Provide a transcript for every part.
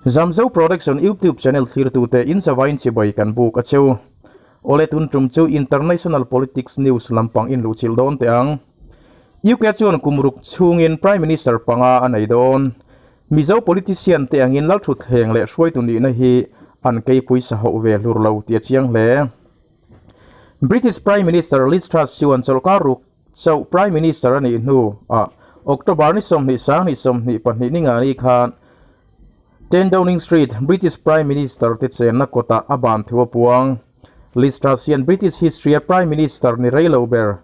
Zamzo Production YouTube channel thlirtute in zavain chibai kan buk a cheu. Awle tun tum chu International Politics News lampang in luhchilh dawn teh ang. UK chuan kum ruk chhungin Prime Minister panga a nei dawn. Mizo politician te angin lalthutthleng leh hruaitu nihna hi an keipui sa hauh ve hlur lo tih a chiang hle. British Prime Minister Liz Truss chuan chawlhkar ruk Chauh Prime Minister a nih hnu ah October ni 20 sang 22 ni ngani khan 10 Downing Street British Prime Minister te chenna kawtah a ban thu a puang. Liz Truss hian British history a Prime Minister ni rei lo ber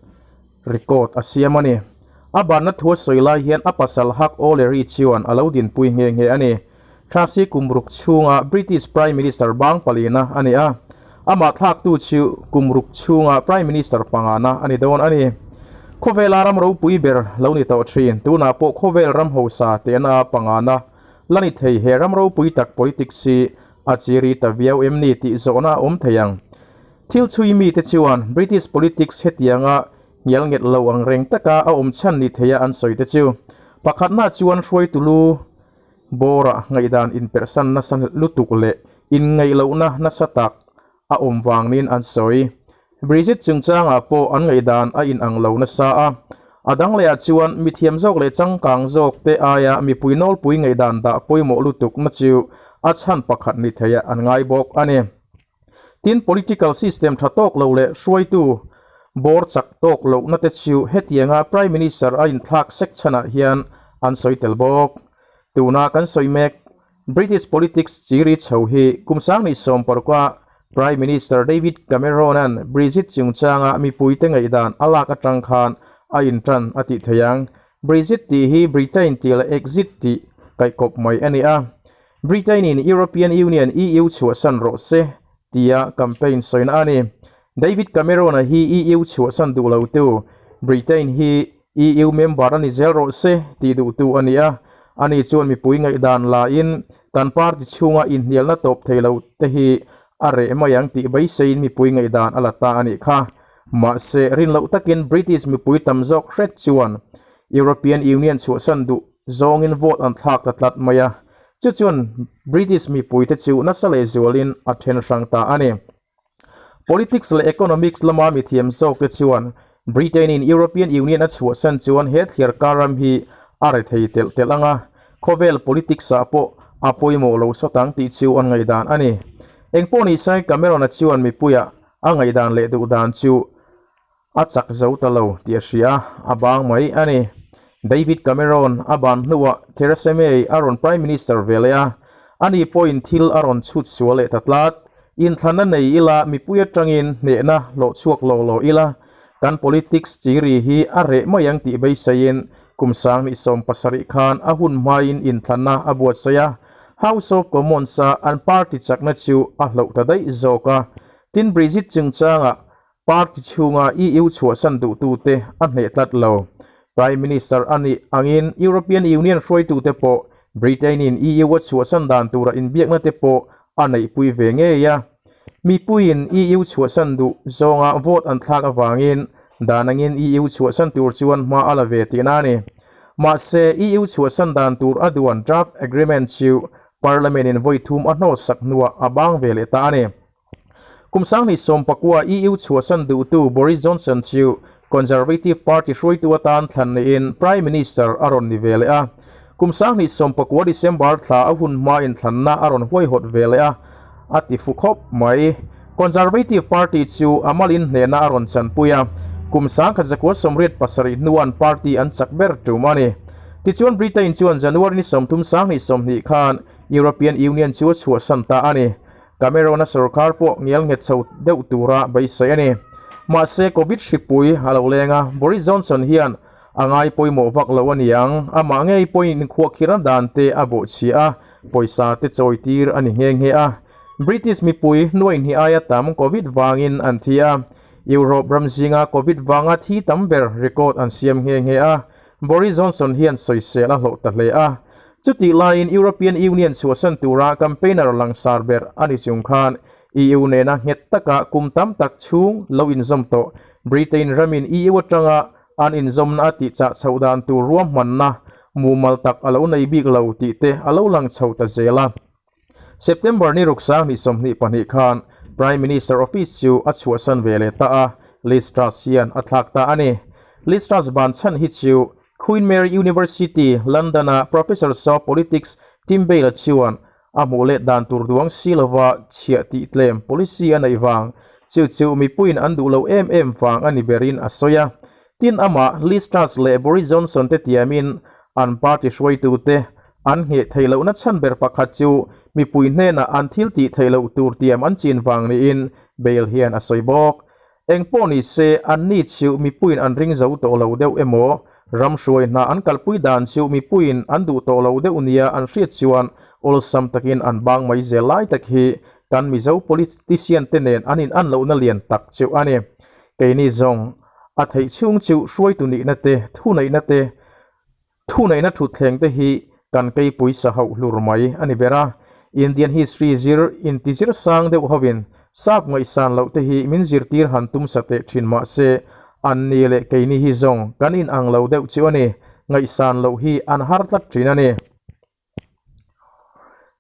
record a siam a ni. A banna thu a sawi lai hian a pasal Hak O'Leary chuan a lo dinpui nghe nghe a ni. Truss hi kum ruk chhunga British Prime Minister bang palina a ni a, amah thlaktu chu kum ruk chhunga Prime Minister pangana a ni dawn a ni. Khawvela ram ropui ber lo ni tawh thin, tunah pawh khawvel ram hausa tehna pangana la ni thei he ram ropui tak politics hi a chiri ta viau em ni tih zawhna a awm thei ang. Thil chhui mite chuan British politics hetianga hnial nget lo ang reng taka a awm chhan ni theia an sawi te chu pakhatna chuan hruaitu lu Bawrah ngaihdan inperhsan nasa lutuk leh inngaihlohna nasa tak a awm vang niin an sawi. Brexit chungchangah pawh an ngaihdan a inang lo nasa a, a dang lehah chuan mithiam zawk leh changkang zawk te aia mipui nawlpui ngaihdan dah pawimawh lutukna chu a chhan pakhat ni theiah an ngai bawk a ni. Tin, political system tha tawk lo leh hruaitu bawr chak tawk lohna te chu hetianga Prime Minister a inthlak sek chhanah hian an sawi tel bawk. Tuna kan sawi mek British politics chiri chho hi kum 2016 Prime Minister David Cameron-a'n Brexit chungchanga mipuite ngaihdan a lak atang khan a intan a tih thei ang. Brexit tih hi Britain tih leh exit tih kaihkawp mai a ni a. Britain-in European Union, EU, chhuahsan rawh se tia campaign sawina a ni. David Cameron-a hi EU chhuahsan duh lotu, Britain hi EU member a ni zel rawh se tih duhtu a ni a. Ani chuan mipui ngaihdan lain kan party chhunga inhnialna tawp thei lo te hi a reh mai ang tih beiseiin mipui ngaihdan a la ta a nih kha. Mahse, rin loh takin British mipui tam zawk hret chuan European Union chhuahsan duh Zawngin vote an thlak ta tlat mai a, chu chuan British mipuite chu nasa leh zualin a then hrang ta a ni. Politics leh economics lama mithiam zawkte chuan Britain-in European Union a chhuahsan chuan he thliar kar ram hi a rethei telh telh ang a, khawvel politics-ah pawh a pawimawh lo sawt ang tih chu an ngaihdan a ni. Engpawhnise Cameron-a chuan mipuia a ngaihdan leh duhdan chu A chak zo ta lo tih a hria, a bang mai a ni. David Cameron a ban hnuah Theresa May a rawn Prime Minister ve leh a, ani pawhin thil a rawn chhut sual leh ta tlat. Inthlanna nei ila mipui atangin hnehna hlawh chhuak lo lo ila, kan politics chiri hi a reh mai ang tih beiseiin kum 2017 khan a hun hmain inthlanna a buatsaih a, House of Commons-a an party chakna chu a hloh ta daih zawk a. Tin, Brexit chungchangah Party chhunga EU chhuahsan duhtute a hneh tlat lo. Prime Minister a nih angin European Union hruaitute pawh Britain-in EU a chhuahsan dan tura inbiakna te pawh a neihpui ve ngei a. Mipuiin EU chhuahsan duh zawnga vote an thlak avangin dan angin EU chhuahsan tur chuan hma a la ve tihna a ni. Mahse, EU chhuahsan dan tur a duan draft agreement chu Parliament-in vawi thum a hnawtsak hnuah a bang ve leh ta a ni. Kum 2019 EU chhuahsan duhtu Boris Johnson chu Conservative Party hruaitu atan thlan niin Prime Minister a rawn ni ve leh a. Kum 2019 December thla a hun hma inthlanna a rawn huaihawt ve leh a, a ti fu khawp mai. Conservative Party chu a malin hnehna a rawn chanpui a, kum 1987 hnuan party an chak ber tum a ni. Tichuan Britain chuan January ni 30 2020 khan European Union chu a chhuahsan ta a ni. Cameron-a sorkar pawh ngial nghet chho deuh tura beisei a ni. Mahse, Covid hripui a lo leng a, Boris Johnson hian a ngai pawimawh vak lo a ni ang. Amah ngei pawhin khuahkhirna dan te a bawhchhia a, pawisa te chawitir a ni nghe nghe a. British mipui hnuaihnih aia tam Covid vangin an thi a, Europe ram zinga Covid vanga thi tam ber record an siam nghe nghe a, Boris Johnson hian sawisel a hlawh ta hle a. Chutih laiin European Union chhuahsan tura campaigner langsar ber a ni chung khan EU nena nghet taka kum tam tak chhung lo inzawm tawh Britain ramin EU atanga an inzawmna a tihchah chhoh dan tur ruahmanna mumal tak a lo nei bik lo tih te a lo lang chho ta zel a. September ni ruk 2022 khan Prime Minister office chu a chhuahsan ve leh ta a, Liz Truss hian a thlak ta a ni. Liz Truss ban chhan hi chu Queen Mary University, London-a Professor of Politics Tim Bale-a chuan a hmuh leh dan tur duang si lova chhiah tih tlem policy a neih vang, chu chu mipuiin an duh lo em em vang a ni berin a sawi a. Tin amah Liz Truss leh Boris Johnson te tiamin an party hruaitute an ngheh theih lohna chhan ber pakhat chu mipui hnenah an thil tih theih loh tur tiam an chin vang niin Bale hian a sawi bawk. Eng pawh ni se, anni chu mipuiin an ring zo tawh lo deuh emaw, ram hruai hna an kalpui dan chu mipuiin an duh tawh lo deuh nia an hriat chuan awlsam takin an bang mai zel lai tak hi kan Mizo politician te nen an in an lohna lian tak chu a ni. Keini zawng a theih chhung chu hruaitu nihna te, thuneihna te, Thuneihna thutthleng te hi kan keipui sa hauh hlur mai a ni ber a, Indian history zir inti zir sang deuh hovin sap ngaihsan loh te hi min zirtir han tum sa teh thin mah se, an ni leh keini hi zawng kan inang lo deuh chu a ni, ngaihsan loh hi an har tlat thin a ni.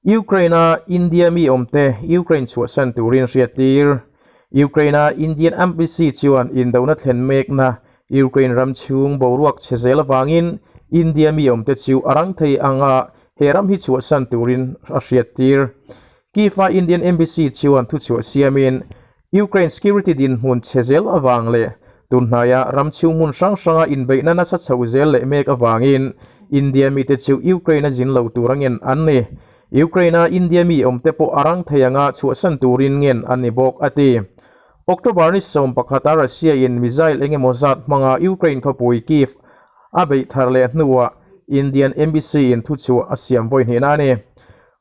Ukraine-a India mi awmte Ukraine chhuahsan turin hriattir. Ukraine-a Indian Embassy chuan indona thlen mekna Ukraine ram chhung boruak chhe zel avangin India mi awmte chu a rang thei anga he ram hi chhuahsan turin a hriattir. Kyiv-a Indian Embassy chuan thuchhuah siamin Ukraine security dinhmun chhe zel avang leh tunhnaia ram chhung hmun hrang hranga inbeihna nasa chho zel leh mek avangin India mite chu Ukraine-a zin lo tur a ngen an ni. Ukraine-a India mi awmte pawh a rang thei anga chhuahsan turin ngen an ni bawk, a ti. October ni 11 a Russia-in missile eng emaw zat hmanga Ukraine khawpui Kyiv a beih thar leh hnuah Indian Embassy-in thuchhuah a siam vawi hnihna a ni.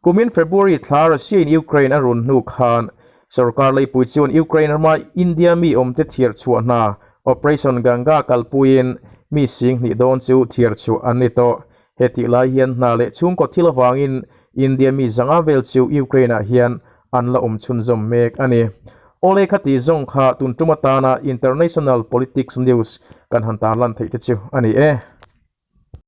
Kumin February thla Russia-in Ukraine a run hnu khan Sorkar leipui chuan Ukraine rama India mi awmte thiar chhuah hna Operation Ganga kalpuiin mi 20,000 dawn chu thiar chhuah an ni tawh. Hetih lai hian hna leh chhungkaw thil avangin India mi 500 vel chu Ukraine-ah hian an la awm chhunzawm mek a ni. Awle khati zawng kha tun tum atana international politics news kan han tarlan theih te chu a ni e.